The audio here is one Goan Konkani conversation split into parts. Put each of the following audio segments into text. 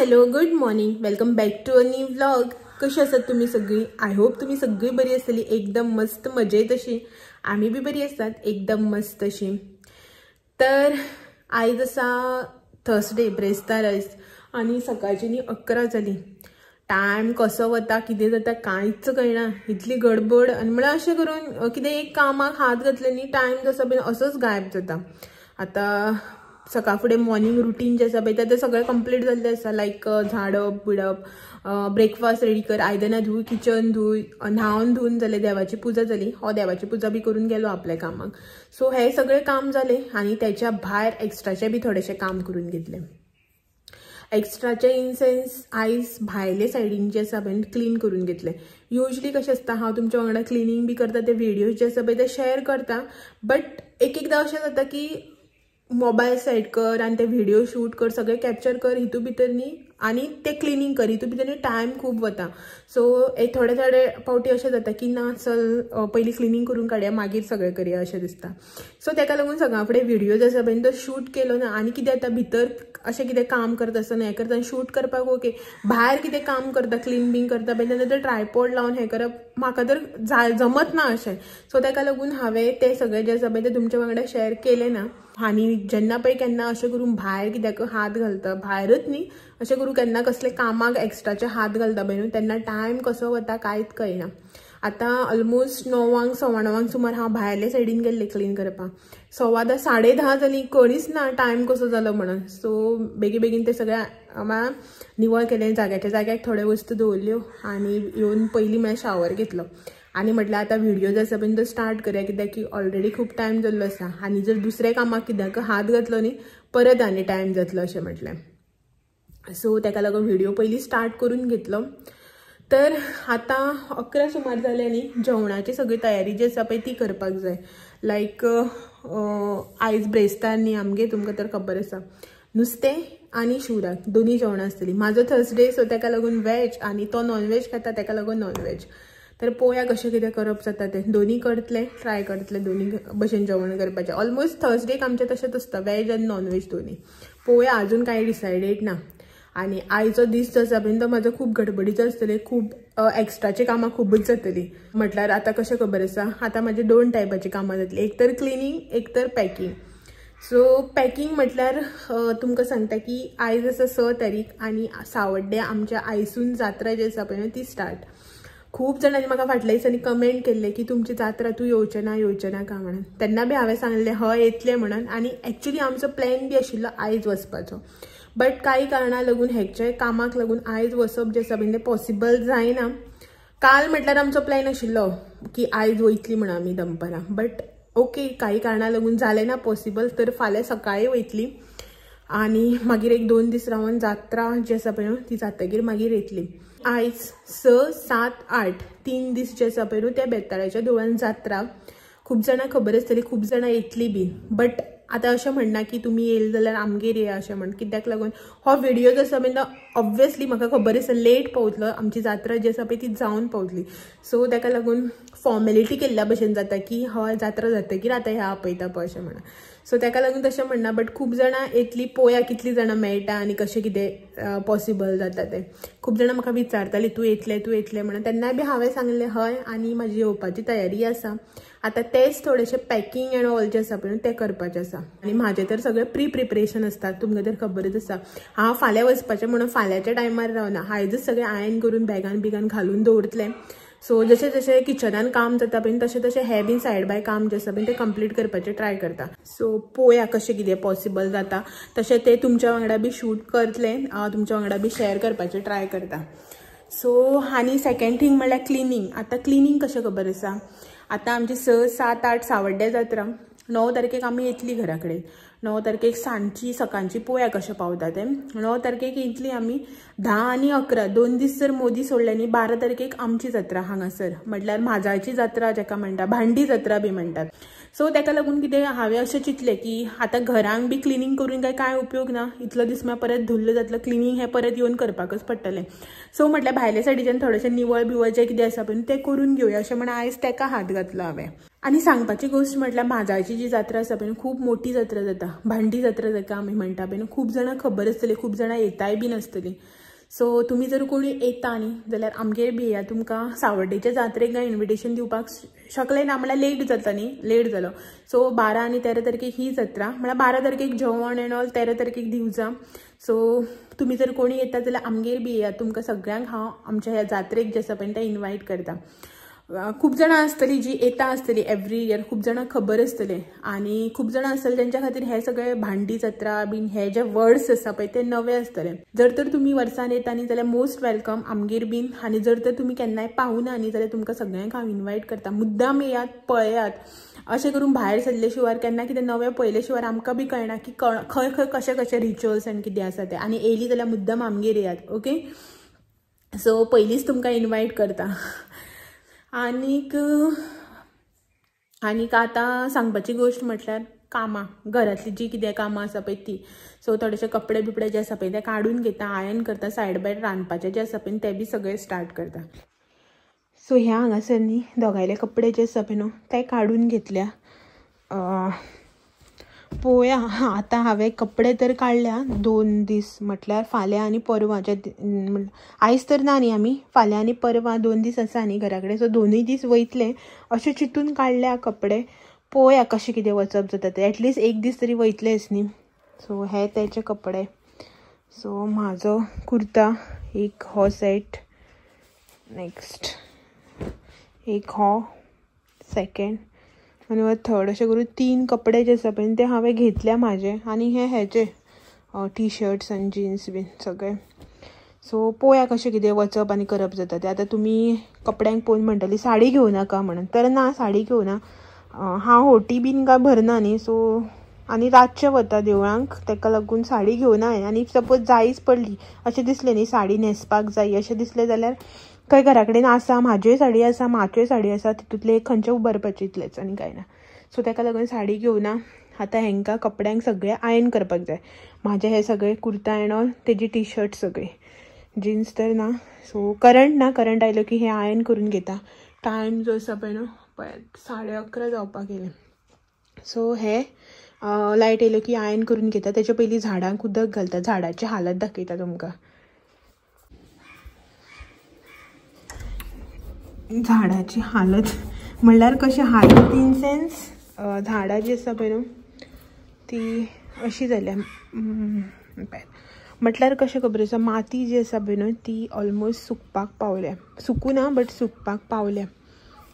Hello good morning, welcome back to a new vlog. कशी आसात तुम्ही सगळी? I hope तुम्ही सगळी बरी आसतली, एकदम मस्त मजेत अशी. आम्ही बी बरी आसतात, एकदम मस्त अशी. तर आयज आसा थर्सडे, ब्रेस्तार आयज आनी सकाळची न्ही 11 जाली. टायम कसो वता कितें जाता कांयच कळना, इतली गडबड. आनी म्हळ्यार अशें करून कितें एक कामाक हात घातले न्ही टायम जसो बीन असोच गायब जाता. आतां सकाळ फुडें मॉर्निंग रुटीन जें आसा पळय तें सगळें कंप्लीट जाल्लें आसा. लायक झाडप बिडप, ब्रेकफास्ट रेडी कर, आयदनां धूय, किचन धूय, न्हावन धुवन जालें, देवाची पुजा जाली. हो देवाची पुजा बी करून गेलो आपल्या कामाक. सो हें सगळें काम जालें आनी त्याच्या भायर एक्स्ट्राचें बी थोडेशें काम करून घेतलें. एक्स्ट्राचें इन सेन्स आयज भायले सायडीन जे आसा पळय क्लीन करून घेतलें. युजली कशें आसता, हांव तुमच्या वांगडा क्लिनींग बी करता ते व्हिडियोज जे आसा पळय ते शेअर करता, बट एक एकदां अशें जाता की मोबायल सायड कर आनी ते व्हिडिओ शूट कर, सगळें कॅप्चर कर हितू भितर न्ही आनी ते क्लिनींग कर हितू भितर न्ही टायम खूब वता. सो एक थोडे थोडे पावटी अशें जाता की ना चल पयलीं क्लिनींग करून काडया मागीर सगळें करया अशें दिसता. सो तेका लागून सगळ्यां फुडें व्हिडियोज आसा पळय तो शूट केलो ना. आनी कितें जाता भितर अशें कितें काम करता आसतना हें करता शूट करपाक ओके, भायर कितें काम करता क्लीन बीन करता पळय तेन्ना ते ट्रायपॉड लावन हें करप म्हाका तर जमत ना अशें. सो तेका लागून हांवें तें सगळें जें आसा पळय तें तुमच्या वांगडा शेअर केलें ना. आनी जेन्ना पळय केन्ना अशें करून भायर कित्याक हात घालता, भायरच न्ही अशें करून केन्ना कसले कामाक एक्स्ट्राचे हात घालता पळय न्हू तेन्ना टायम कसो वता कांयच कळना. आतां ऑलमोस्ट 9 9:15 सुमार हांव भायले सायडीन गेल्लें क्लीन करपाक. 10:15 10:30 जालीं, कळीच ना टायम कसो जालो म्हणून. सो बेगीन बेगीन तें सगळें निवळ केलें, जाग्याच्या जाग्याक थोड्यो वस्तू दवरल्यो आनी येवन पयलीं म्हळ्यार शावर घेतलो. आनी म्हटल्यार आतां व्हिडियोज आसा पळय तो स्टार्ट करया, कित्याक की ऑलरेडी खूब टायम जाल्लो आसा आनी जर दुसऱ्या कामाक कित्याक हात घातलो न्ही परत आनी टायम जातलो अशें म्हटलें. सो तेका लागून व्हिडिओ पयलीं स्टार्ट करून घेतलो. तर आतां 11 सुमार जालें न्ही, जेवणाची सगळी तयारी जी आसा पळय ती करपाक जाय. लायक आयज ब्रेस्तार न्ही आमगे, तुमकां तर खबर आसा, नुस्तें आनी शिवराक दोनी जेवणां आसतलीं. म्हाजो थर्सडे सो तेका लागून वेज आनी तो नॉन वेज खाता तेका लागून नॉन वेज. तर पोवया कशें कितें करप जाता तें, दोनी करतलें, ट्राय करतलें दोनी भशेन जेवण करपाचें. ऑलमोस्ट थर्सडेक आमचें तशेंच आसता, वेज आनी नॉन वेज दोनी. पोवया अजून कांय डिसायडेड ना. आनी आयचो दीस जो आसा पळय तो म्हाजो खूब गडबडीचो आसतले, खूब एक्स्ट्राची कामां खुबूच जातली. म्हटल्यार आतां कशें खबर आसा, आतां म्हाजी 2 टायपाची कामां जातली, एक तर क्लिनींग एक तर पॅकिंग. सो पॅकिंग म्हटल्यार तुमकां सांगता की आयज आसा 6 तारीख आनी सावड्ड्या आमच्या आयसून जात्रा जी आसा पळय ती स्टार्ट. खूब जाणांनी म्हाका फाटल्या दिसांनी कमेंट केल्ले की तुमची जात्रा तूं येवचें ना येवचें ना काय म्हणून. तेन्ना बी हांवें सांगलें हय येतलें म्हणून. आनी एक्चुली आमचो प्लॅन बी आशिल्लो आयज वचपाचो, बट कांय कारणां लागून हेच्या कामाक लागून आयज वचप जें आसा पळय तें पॉसिबल जायना. काल म्हटल्यार आमचो प्लॅन आशिल्लो की आयज वयतली म्हणून आमी दनपारां, बट ओके काही कारणां लागून जालें ना पॉसिबल. तर फाल्यां सकाळीं वयतली आनी मागीर 1-2 दीस रावन जात्रा जी आसा पळय ती जातकीर मागीर येतली. आयज 6, 7, 8 3 दीस जे आसा पळय त्या बेताळाच्या देवळान जात्रा. खूब जाणां खबर आसतली, खूब जाणां येतली बी, बट आतां अशें म्हणना की तुमी येयले जाल्यार आमगेर येया अशें म्हण, कित्याक लागून हो व्हिडियो जो आसा पळय तो ऑब्वियसली म्हाका खबर आसा लेट पावतलो, आमची जात्रा जी आसा पळय ती जावन पावतली. सो तेका लागून फॉर्मेलिटी केल्ल्या भशेन जाता की हय जात्रा जातकीर आतां ह्या आपयता पळय अशें म्हणा. सो तेका लागून तशें म्हणना, बट खूब जाणां येतली, पोवया कितलीं जाणां मेळटा आनी कशें कितें पॉसिबल जाता तें. खूब जाणां म्हाका विचारतालीं तूं येतलें तूं येतलें म्हणून, तेन्नाय बी हांवें सांगलें हय आनी म्हाजी येवपाची तयारी आसा. आतां तेंच थोडेशें पॅकिंग एंड ऑल जें आसा पळय तें करपाचें आसा. आनी म्हाजें तर सगळें प्री प्रिपरेशन आसता, तुमकां तर खबरच आसा. हांव फाल्यां वचपाचें म्हणून फाल्यांच्या टायमार रावना, आयजच सगळें आयन करून बॅगान बिगान घालून दवरतलें. सो जशें जशें किचनान काम जाता पळय तशें तशें हें बीन सायड बाय काम जें आसा पळय तें कंप्लीट करपाचें ट्राय करता. सो पोवया कशें कितें पॉसिबल जाता तशें तें तुमच्या वांगडा बी शूट करतलें, तुमच्या वांगडा बी शेअर करपाचें ट्राय करता. सो आनी सेकेंड थींग म्हणल्यार क्लिनींग. आतां क्लिनींग कशें खबर आसा, आतां आमची 6, 7, 8 सावड्ड्या जात्रा, 9 तारखेक आमी येतली घरा कडेन. 9 तारखेक सांजची सकाळची पोवया कशें पावता तें. 9 तारखेक येतली आमी, 10 आनी 11 2 दीस जर मोदी सोडले न्ही 12 तारखेक आमची जात्रा हांगासर, म्हटल्यार म्हाजाची जात्रा जेका म्हणटा, भांडी जात्रा बी म्हणटात. सो तेका लागून कितें हांवें अशें चिंतलें की आतां घरांक बी क्लिनींग करून काय कांय उपयोग ना, इतलो दीस मागीर परत धुल्ल जातलो, क्लिनींग हें परत येवन करपाकच पडटलें. सो म्हटल्यार भायल्या सायडीच्यान थोडेशें निवळ बिवळ जें कितें आसा पळय तें करून घेवया अशें म्हण आयज तेका हात घातलो हांवें. आनी सांगपाची गोश्ट म्हटल्यार माजाळची जी जात्रा आसा पळय खूब मोठी जात्रा जाता, भांडी जात्रा जाका आमी म्हणटा पळय न्हू, खूब जाणां खबर आसतली, खूब जाणां येताय बीन आसतली. सो तुमी जर कोणी येता न्ही जाल्यार आमगेर बी येया. तुमकां सावर्डेच्या जात्रेक काय इन्विटेशन दिवपाक शकलें ना, म्हळ्यार लेट जाता न्ही, लेट जालो. सो 12 आनी 13 तारखेक ही जात्रा, म्हळ्यार 12 तारखेक जेवण एंड ऑल, 13 तारखेक दिवजां. सो तुमी जर कोणी येता जाल्यार आमगेर बी येया. तुमकां सगळ्यांक हांव आमच्या ह्या जात्रेक जे आसा पळय ते इन्वायट करता. खूब जाणां आसतली जी येता आसतली एवरी इयर, खूब जाणां खबर आसतले आनी खूब जाणां आसतले तेंच्या खातीर हे सगळे भांडी जात्रा बीन हे जे वर्ड्स आसा पळय ते नवे आसतले. जर तर तुमी वर्सान येता न्ही जाल्यार मोस्ट welcome आमगेर बीन. आनी जर तर तुमी केन्नाय पावना न्ही जाल्यार तुमकां सगळ्यांक हांव इन्वायट करता, मुद्दाम येयात, पळयात. अशें करून भायर सरले शिवाय केन्ना कितें नवें पळयले शिवाय आमकां बी कळना की खंय खंय कशें कशें रिच्युअल्स आनी कितें आसा तें. आनी येयली जाल्यार मुद्दाम आमगेर येयात, ओके. सो पयलींच तुमकां इन्वायट करता. आनीक आनीक आतां सांगपाची गोश्ट म्हटल्यार कामां, घरांतली जी कितें कामां आसा पळय ती. सो थोडेशे कपडे बिपडे जे आसा पळय ते काडून घेता, आयन करता, सायड बाय रांदपाचे जे आसा पळय ते बी सगळे स्टार्ट करता. सो ह्या हांगासर न्ही दोगांयले कपडे जे आसा पळय न्हू ते काडून घेतल्या. पळोवया आतां हांवें कपडे तर काडल्या 2 दीस, म्हटल्यार फाल्यां आनी परवां, आयज तर ना न्ही आमी, फाल्यां आनी परवां 2 दीस आसा न्ही घरा कडेन. सो 2 दीस वयतले अशें चिंतून काडल्या कपडे. पळोवया कशें कितें वचप जाता तें, एटलिस्ट 1 दीस तरी वयतलेच न्ही. सो हे तेचे कपडे. सो म्हाजो कुर्ता एक हो सेट, नेक्स्ट एक हो सेकेंड आनी थर्ड, अशें करून 3 कपडे जे आसा पळय ते हांवें घेतल्या म्हाजे. आनी हे हेजे टी शर्ट्स आनी जिन्स बीन सगळे. सो पळोवया कशें कितें वचप आनी करप जाता तें. आतां तुमी कपड्यांक पळोवन म्हणटली साडी घेवं नाका म्हणून, तर ना साडी घेवना, हांव होटी बीन काय भरना न्ही. सो आनी रातचें वता देवळांक, ताका लागून साडी घेवना हांवें. आनी सपोज जायच पडली अशें दिसलें न्ही, साडी न्हेसपाक जाय अशें दिसलें जाल्यार खंय घरा कडेन आसा, म्हाज्योय साडी आसा, माच्योय साडी आसा, तितूंतले एक खंयचे उबारपाचे इतलेंच आनी कांय ना. सो ताका लागून साडी घेवना. आतां हेंकां कपड्यांक सगळें आयन करपाक जाय. म्हाजे हे सगळे कुर्ता एंड ऑल, तेजी टी शर्ट सगळी, जिन्स तर ना. सो करंट ना, करंट आयलो की हे आयन करून घेता. टायम जो आसा पळय न्हू पळयात 11:30 जावपाक येयलें. सो हे लायट येयलो की आयन करून घेता. तेच्या पयलीं झाडांक उदक घालता, झाडाची हालत दाखयता तुमकां. झाडाची हालत म्हणल्यार कशी हालत इन सेन्स, झाडां जी आसा पळय न्हू ती अशी जाल्या. म्हटल्यार कशें खबर आसा, माती जी आसा पळय न्हू ती ऑलमोस्ट सुकपाक पावल्या, सुकूं ना बट सुकपाक पावल्या.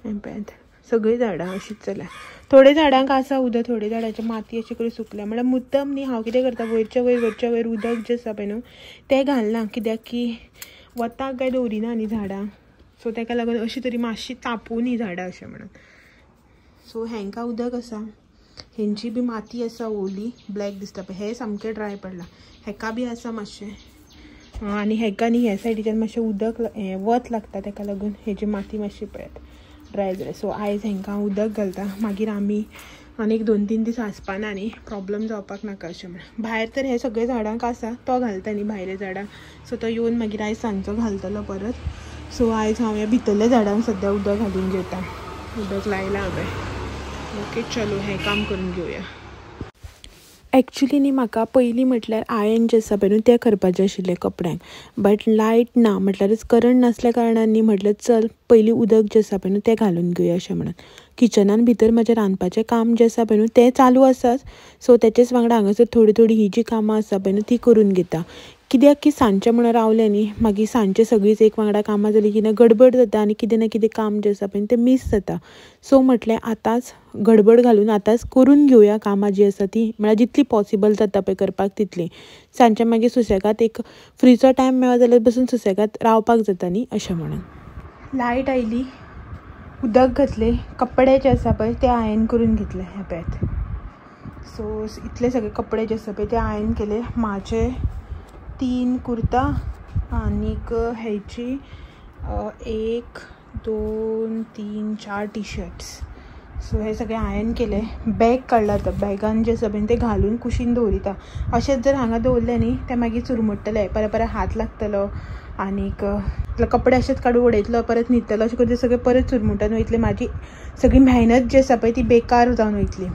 पळयात सगळीं झाडां अशीच जाल्या. थोडे झाडांक आसा उदक, थोडे झाडांची माती अशी करून सुकल्या. म्हणल्यार मुद्दम न्ही हांव कितें करता, वयरच्या वयर वयरच्या वयर उदक जें आसा पळय न्हू तें घालना, कित्याक की वताक काय दवरिना न्ही झाडां. सो ताका लागून अशी तरी मातशी तापूं न्ही झाडां अशें म्हणून. सो हेंकां उदक आसा, हेंची बी माती आसा ओली, ब्लॅक दिसता पळय, हें सामकें ड्राय पडलां. हेका बी आसा मातशें, आनी हेका न्ही ह्या सायडीच्यान मातशें उदक हें वत लागता, ताका लागून हेजी माती मातशी पळयात ड्राय जाल्या. सो आयज हेंकां उदक घालता, मागीर आमी आनीक 2-3 दीस आसपाना न्ही, प्रोब्लम जावपाक नाका अशें म्हणून. भायर तर हे सगळे झाडांक आसा, तो घालता न्ही भायल्या झाडांक. सो तो येवन मागीर आयज सांजचो घालतलो परत. सो आयज हांव ह्या भितरल्या झाडांक सद्या उदक घालून घेता, उदक लायलां हांवें. ओके चलो हें काम करून घेवया. एक्चुली न्ही म्हाका पयलीं म्हटल्यार आयन जें आसा पळय न्हू तें करपाचें आशिल्लें कपड्यांक, बट लायट ना म्हटल्यारच करंट नासल्या कारणान न्ही म्हटलें चल पयलीं उदक जें आसा पळय न्हू तें घालून घेवया अशें म्हणून. किचनान भितर म्हाजें रांदपाचें काम जें आसा पळय न्हू तें चालू आसाच. सो तेचेच वांगडा हांगासर थोडी थोडी ही जी कामां आसा पळय न्हू ती करून घेता. कित्याक की सांजचें म्हणून रावलें न्ही, मागीर सांजचें सगळींच एक वांगडा कामां जालीं की ना गडबड जाता आनी कितें ना कितें काम जें आसा पळय तें मीस जाता. सो म्हटलें आतांच गडबड घालून आतांच करून घेवया कामां जीं आसा ती, म्हळ्यार जितली पॉसिबल जाता पळय करपाक तितली. सांजचें मागीर सुसेगाद एक फ्रीचो टायम मेळ्ळो जाल्यार बसून सुसेगाद रावपाक जाता न्ही अशें म्हणून. लायट आयली, उदक घातलें, कपडे जे आसा पळय ते आयन करून घेतले ह्या पळयात. सो इतले सगळे कपडे जे आसा पळय ते आयन केले. म्हाजे 3 कुर्ता आनीक हेची 1 2 3 4 टी शर्ट्स. सो हे सगळे आयन केले. बॅग काडला आतां, बॅगान जे आसा पळय ते घालून कुशीन दवरिता. अशेंच जर हांगा दवरलें न्ही तें मागीर चुरमुट्टलें, परत परत हात लागतलो, आनीक कपडे अशेंच काडून उडयतलो परत न्हिदतलो अशें करून ते सगळे परत चुरमुटान वयतले. म्हाजी सगळी मेहनत जी आसा पळय ती बेकार जावन वयतली,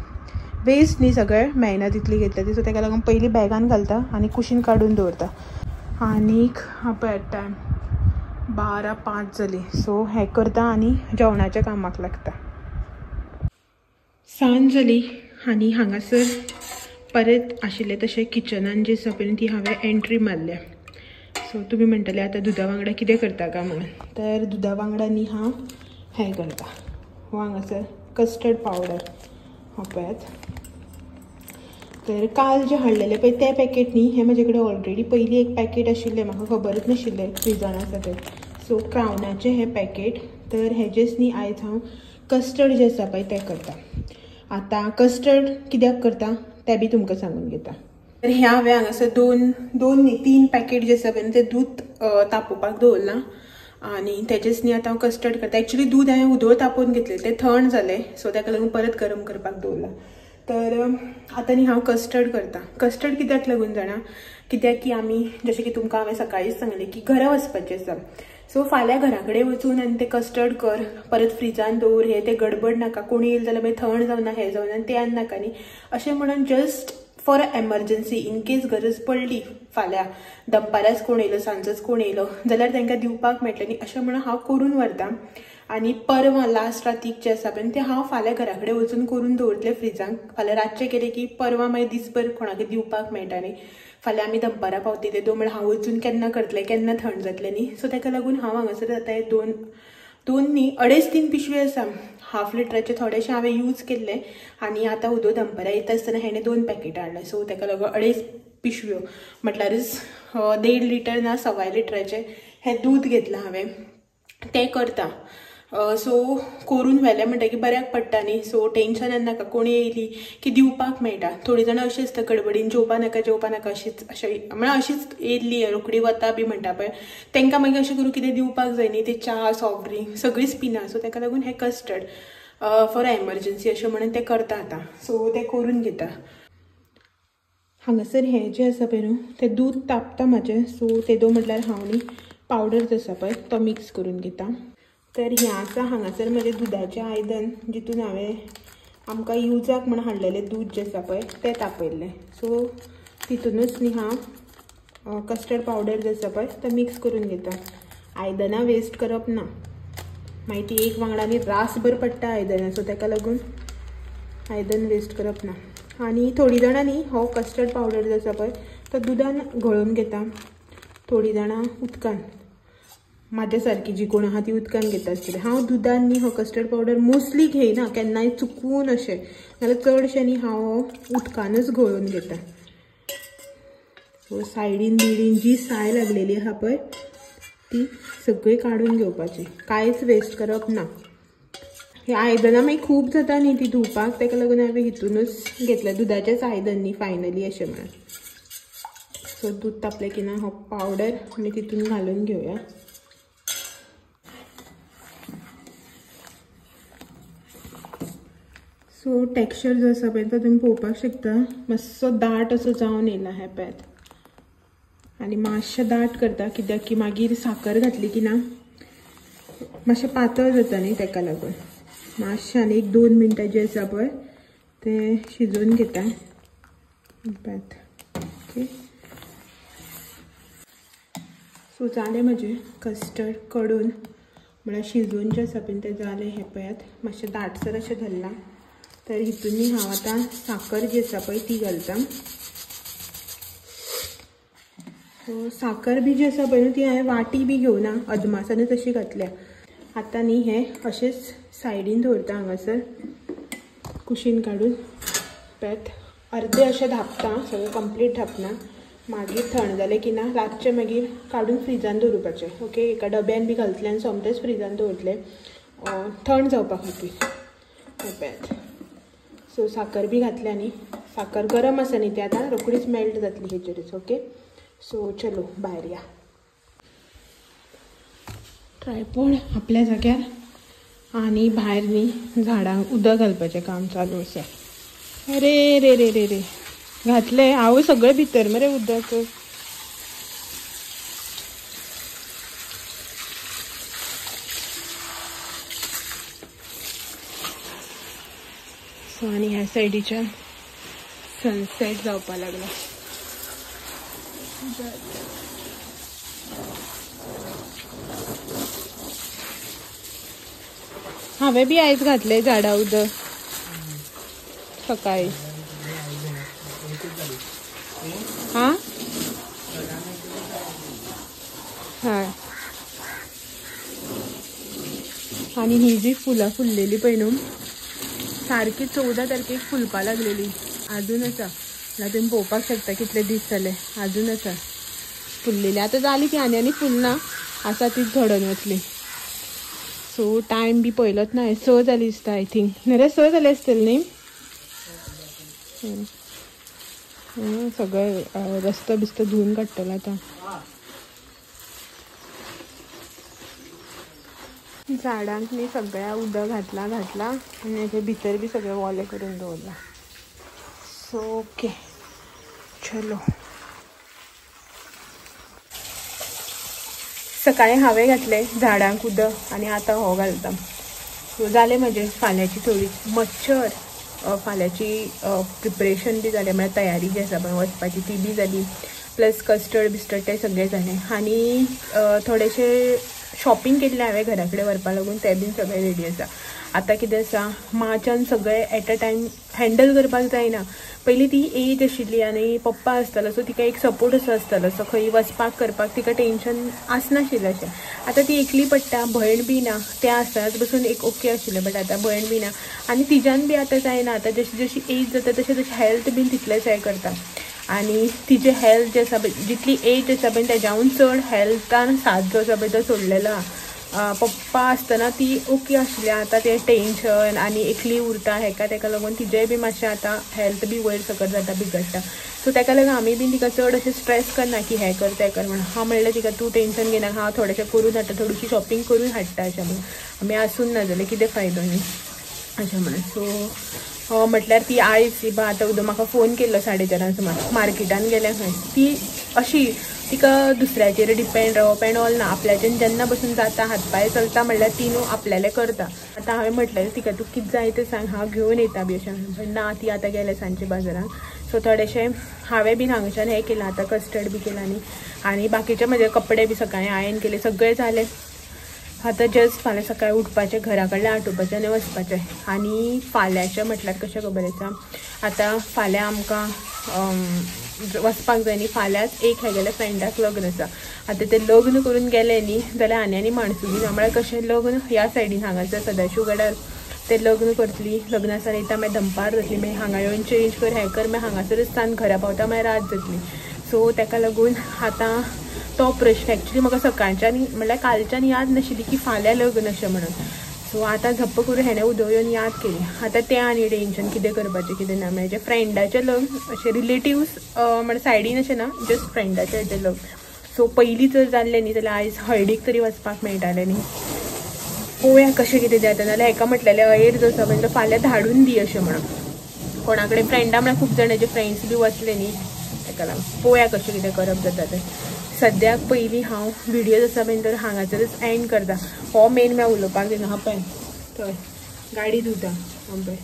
वेस्ट न्ही सगळें मेहनत इतली घेतल्या ती. सो ताका लागून पयलीं बॅगान घालता आनी कुशीन काडून दवरता. आनीक पळय टायम 12:05 जाली. सो हें करता आनी जेवणाच्या कामाक लागता. सांज जाली आनी हांगासर परत आशिल्लें तशें किचनान जी आसा पळय ती हांवें एंट्री मारल्या. सो तुमी म्हणटले आतां दुदा वांगडा कितें करता काय म्हणून, तर दुदा वांगडा न्ही हांव हें करता. हो हांगासर कस्टर्ड पावडर हो पळयात. तर काल जें हाडलेलें पळय तें पॅकेट न्ही, हें म्हजे कडेन ऑलरेडी पयलीं एक पॅकेट आशिल्लें, म्हाका खबरच नाशिल्लें फ्रिजान आसा तें. सो क्रावनाचें हें पॅकेट, तर हेजेच न्ही आयज हांव कस्टर्ड जें आसा पळय तें करता. आतां कस्टर्ड कित्याक करता तें बी तुमकां सांगून घेता. तर हें हांवें हांगासर दोन न्ही 3 पॅकेट जे आसा पळय तें दूद तापोवपाक दवरलां आनी तेजेच न्ही आतां हांव कस्टर्ड करता. एक्चुली दूद हांवें उदक तापोवन घेतलें, तें थंड जालें, सो ताका लागून परत गरम करपाक दवरलां. तर आतां न्ही हांव कस्टर्ड करता. कस्टर्ड कित्याक लागून जाणा, कित्याक की आमी जशें की तुमकां हांवें सकाळीच सांगलें की घरा वचपाचें आसा. सो फाल्यां घरा कडेन वचून आनी तें कस्टर्ड कर, परत फ्रिजान दवर, हें तें गडबड नाका, कोणी येयलें जाल्यार मागीर थंड जावना, हें जावना तें आनी नाका न्ही. अशें म्हणून just for a emergency in case गरज पडली फाल्यां दनपाराच कोण येयलो सांजच कोण येयलो जाल्यार तांकां दिवपाक मेळटलें न्ही, अशें म्हणून हांव करून व्हरता. आनी परवां लास्ट रातीक जें आसा पळय तें हांव फाल्यां घरा कडेन वचून करून दवरतलें फ्रिजान. फाल्यां रातचें केलें की परवां मागीर दीसभर कोणाकय दिवपाक मेळटा न्ही. फाल्यां आमी दनपारां पावतली तेदो म्हळ्यार हांव वचून केन्ना करतलें, केन्ना थंड जातलें न्ही. सो ताका लागून हांव हांगासर आतां हे दोन न्ही 2.5-3 पिशवी आसा, हाफ लिटराचे थोडेशे हांवें यूज केल्ले आनी आतां उदक दनपारां येता आसतना हेणें 2 पॅकेटां हाडलें. सो ताका लागून 2.5 पिशव्यो म्हटल्यारच 1.5 लिटर ना 1.25 लिटराचें हें दूद घेतलां हांवें, तें करता. सो करून व्हेलें म्हणटकीर बऱ्याक पडटा न्ही. सो टेंशन नाका, कोणी येयली की दिवपाक मेळटा. थोडीं जाणां अशीं आसता गडबडीन जेवपा नाका जेवपा नाका अशीच अशें म्हळ्यार अशीच येयल्ली रोखडी वता बी म्हणटा पळय, तांकां मागीर अशें करून कितें दिवपाक जाय न्ही, ते च्या सॉफ्ट ड्रिंक सगळींच पिना. सो ताका लागून हें कस्टर्ड फॉर एमर्जन्सी अशें म्हणून तें करता आतां. सो तें करून घेता. हांगासर हें जें आसा पळय न्हू तें दूद तापता म्हाजें. सो तेदो म्हटल्यार हांव न्ही पावडर जो आसा पळय तो मिक्स करून घेता. तर हें आसा हांगासर म्हजें दुदाचें आयदन जितून हांवें आमकां युजाक म्हण हाडलेलें दूद जें आसा पळय तें तापयल्लें. सो तितूनच न्ही हांव कस्टर्ड पावडर जो आसा पळय तो मिक्स करून घेता. आयदनां वेस्ट करप ना, मागीर ती एक वांगडा न्ही रासभर पडटा आयदनां, सो ताका लागून आयदन वेस्ट करप ना. आनी थोडीं जाणां न्ही हो कस्टर्ड पावडर जो आसा पळय तो दुदान घोळोवन घेता, थोडीं जाणां उदकान. म्हाज्या सारकी जी कोण आहा ती उदकान घेता आसतली. हांव दुदान न्ही हो कस्टर्ड पावडर मोस्टली घेयना, केन्नाय चुकून अशें, नाल्यार चडशें न्ही हांव उदकानच घोळोवन घेता. सो सायडीन बिडीन जी साय लागलेली आहा पळय ती सगळी काडून घेवपाची, कांयच वेस्ट करप ना. ही आयदनां मागीर खूब जाता न्ही ती धुवपाक, ताका लागून हांवें हितूनच घेतलें दुदाचेंच आयदन न्ही फायनली अशें म्हणून. सो दूद तापलें की ना हो पावडर आमी तितून घालून घेवया. सो टेक्स्चर जो आसा पळय तो तुमी पळोवपाक शकता, मातसो दाट असो जावन येयला हें पळयात. आनी मातशें दाट करता कित्याक की मागीर साकर घातली की ना मातशें पातळ जाता न्ही, ताका लागून मातशें आनी 1-2 मिनटां जें आसा पळय तें शिजोवन घेता पळयात. ओके, सो जालें म्हजें कस्टर्ड कडून, म्हळ्यार शिजोवन जें आसा पळय तें जालें हें पळयात, मातशें दाटसर अशें धरलां. तर हितून हांव आतां साकर जी आसा पळय ती घालता. सो साकर बी जी आसा पळय न्हू ती हांवें वाटी बी घेवना, अदमासानच अशी घातल्या. आतां न्ही हें अशेंच सायडीन दवरता हांगासर कुशीन काडून पळयात. अर्दे अशें धांपता, सगळें कंप्लीट धांपना, मागीर थंड जालें की ना रातचें मागीर काडून फ्रिजान दवरपाचें. ओके, एका डब्यान बी घालतलें आनी सोमतेंच फ्रिजान दवरतलें थंड जावपा खातीर पळयात. सो साकर बी घातल्या न्ही, साकर गरम आसा न्ही ती आतां रोखडीच मेल्ट जातली हेजेरूच. ओके, सो चलो भायर या. ट्रायपॉड आपल्या जाग्यार आनी भायर न्ही झाडांक उदक घालपाचें काम चालू आसा. अरे रे रे रे रे घातलें हांव सगळें भितर मरे उदक. आनी ह्या सायडीच्यान सनसेट जावपा लागला. हांवें बी आयज घातले झाडां उदक सकाळी. हां हय. आनी ही जी फुलां फुल्लेली पळय न्हू सारकी 14 तारखेक फुलपा लागलेली आजून आसा. म्हळ्यार तुमी पळोवपाक शकता कितले दीस जाले आजून आसा फुल्लेली. आतां जाली ती आनी आनी फुलना आसा तीच झडोन वतली. सो टायम बी पळयलोच ना, 6 जाली दिसता I think, नाल्यार 6 जाले आसतले न्ही. सगळें रस्तो बिस्तो धुवन काडटलो आतां. झाडांक न्ही सगळ्या उदक घातलां घातलां आनी हेजे भितर बी सगळें वोलें करून दवरलां. सो ओके चलो. सकाळी हांवें घातलें झाडांक उदक आनी आतां हो घालता. सो जालें म्हजें फाल्यांची थोडी मच्छर फाल्यांची प्रिपरेशन बी जालें, म्हळ्यार तयारी जी आसा पळय वचपाची ती बी जाली, प्लस कस्टर्ड बिस्टर्ड तें सगळें जालें. आनी थोडेशें शॉपिंग केल्लें हांवें घरा कडेन व्हरपा लागून, तें बीन सगळें रेडी आसा. आतां कितें आसा माच्यान सगळें एट अ टायम हँडल करपाक जायना. पयलीं ती एज आशिल्ली आनी पप्पा आसतालो सो तिका एक सपोर्ट असो आसतालो, सो खंय वचपाक करपाक तिका टेंशन आसनाशिल्लें अशें. आतां ती एकली पडटा, भयण बी ना, तें आसतनाच बसून एक ओके आशिल्लें, बट आतां भयण बी ना आनी तिज्यान बी आतां जायना. आतां जशी जशी एज जाता तशें तशें हेल्थ बीन तितलेंच हें करता आनी तिजें हेल्थ जें आसा पळय जितली एज आसा पळय तेज्याहून चड हेल्थान साथ जो आसा पळय तो सोडलेलो आहा. पप्पा आसतना ती ओके आशिल्ली, आतां तें टेंशन आनी एकली उरता हेका तेका लागून तिजेंय बी मातशें आतां हेल्थ बी वयर सकयल जाता, बिगडटा. सो तेका लागून आमी बीन तिका चड अशें स्ट्रेस करना की हें कर तें कर म्हणून. हांव म्हणलें तिका तूं टेंशन घेनाका, हांव थोडेशें करून हाडटा, थोडीशी शॉपिंग करून हाडटा अशें म्हणून. आमी आसून ना जाल्यार कितें फायदो न्ही अशें म्हणून. सो म्हटल्यार ती आयज बा आतां उदक म्हाका फोन केल्लो 4:30 सुमार, मार्केटान गेल्या खंय. ती अशी तिका दुसऱ्याचेर डिपेंड रावप एंड ऑल ना, आपल्याच्यान जेन्ना बसून जाता हातपांय चलता म्हणल्यार ती न्हू आपल्यालें करता. आतां हांवें म्हटलें तिका तूं कितें जाय तें सांग, हांव घेवन येता बी अशें म्हणून. पण ना, ती आतां गेल्या सांजचे बाजारान. सो थोडेशें हांवें बीन हांगाच्यान हें केलां, आतां कस्टर्ड बी केलां न्ही, आनी बाकीचे म्हजे कपडे बी सकाळीं आयन केले, सगळें जालें. आतां जस्ट फाल्यां सकाळीं उठपाचें, घरा कडल्यान आटोवपाचें आनी वचपाचें. आनी फाल्यांचें म्हटल्यार कशें खबर आसा, आतां फाल्यां आमकां वचपाक जाय न्ही, फाल्यांच एक हेगेल्या फ्रेंडाक लग्न आसा. आतां तें लग्न करून गेलें न्ही जाल्यार आनी आनी माणसुगी ना, म्हळ्यार कशें लग्न ह्या सायडीन हांगासर सदाशिवगडार तें लग्न करतली, लग्न आसा येता मागीर दनपार जातली, मागीर हांगा येवन चेंज कर हें कर, मागीर हांगासरच सान घरा पावता मागीर रात जातली. सो तेका लागून आतां तो प्रश्न एक्चुली म्हाका सकाळच्यान म्हळ्यार कालच्यान याद नाशिल्ली की फाल्यां लग्न अशें म्हणून. सो आतां झप्प करून हेणें उदक येवन याद केली. आतां तें आनी टेंशन कितें करपाचें कितें ना. म्हणजे फ्रेंडाचें लग्न अशें रिलेटिव्स म्हळ्यार सायडीन अशें ना, जस्ट फ्रेंडाचें हेजें लग्न. सो पयलीं जर जाल्लें न्ही जाल्यार आयज हळदीक तरी वचपाक मेळटालें न्ही. पळोवया कशें कितें जाता, नाल्यार हेका म्हटलेलें अहेर जो आसा पळय तो फाल्यां धाडून दी अशें म्हणून. कोणा कडेन फ्रेंडा म्हळ्यार खूब जाणांचे फ्रेंड्स बी वतले न्ही, तेका लागून पळोवया कशें कितें करप जाता तें. सद्याक पयलीं हांव व्हिडियोज आसा पळय तर हांगासरच एंड करता. हो मेन म्हाका उलोवपाक दिना. हा पळय थंय गाडी धुता पळय,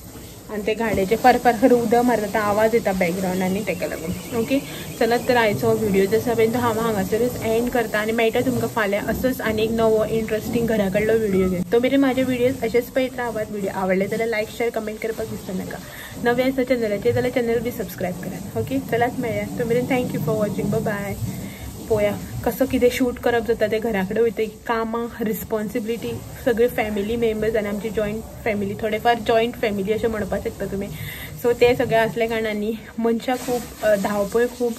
आनी ते गाडयेचे फार फार फार उदक मारता, आवाज येता बॅकग्रावंड आनी तेका लागून. ओके चलात तर आयचो व्हिडियोज आसा पळय तो हांव हांगासरच एंड करता आनी मेळटा तुमकां फाल्यां असोच आनी एक नवो इंट्रस्टींग घरा कडलो व्हिडियो घेवन. तो मेरेन म्हाजे व्हिडियोज अशेच पळयत रावात. व्हिडिओ आवडले जाल्यार लायक शेअर कमेंट करपाक विसरूं नाका. नवे आसा चॅनलाचेर जाल्यार चॅनल बी सबस्क्रायब करात. ओके चलात मेळया, तो मेरेन thank you for watching, bye. पळोवया कसो कितें शूट करप जाता तें. घरा कडेन वयता कामां रिस्पॉन्सिबिलिटी सगळे फॅमिली मेंबर्स आनी आमची जॉयंट फॅमिली, थोडेफार जॉयंट फॅमिली अशें म्हणपाक शकता तुमी. सो ते सगळे आसल्या कारणान मनशां खूब धांवपळ खूब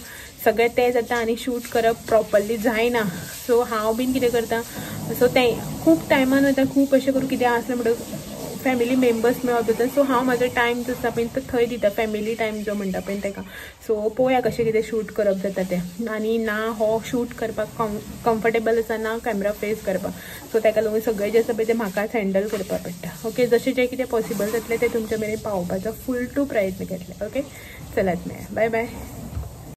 सगळें तें जाता आनी शूट करप प्रॉपरली जायना. सो हांव बीन कितें करता, सो तें खूब टायमान वता, खूब अशें करून कितें आसलें म्हणटकच फॅमिली मेंबर्स मेळप जाता. सो हांव म्हाजो टायम जो आसा पळय तो थंय दिता, फॅमिली टायम जो म्हणटा पळय तेका. सो पळोवया कशें कितें शूट करप जाता तें. आनी ना हो शूट करपाक कम्फर्टेबल आसा ना कॅमरा फेस करपाक, सो तेका लागून सगळें जें आसा पळय तें म्हाकाच हँडल करपाक पडटा. ओके जशें जें कितें पॉसिबल जातलें तें तुमच्या मेरेन पावोवपाचो फूल टू प्रयत्न करतलें. ओके चलात मेळया, बाय बाय.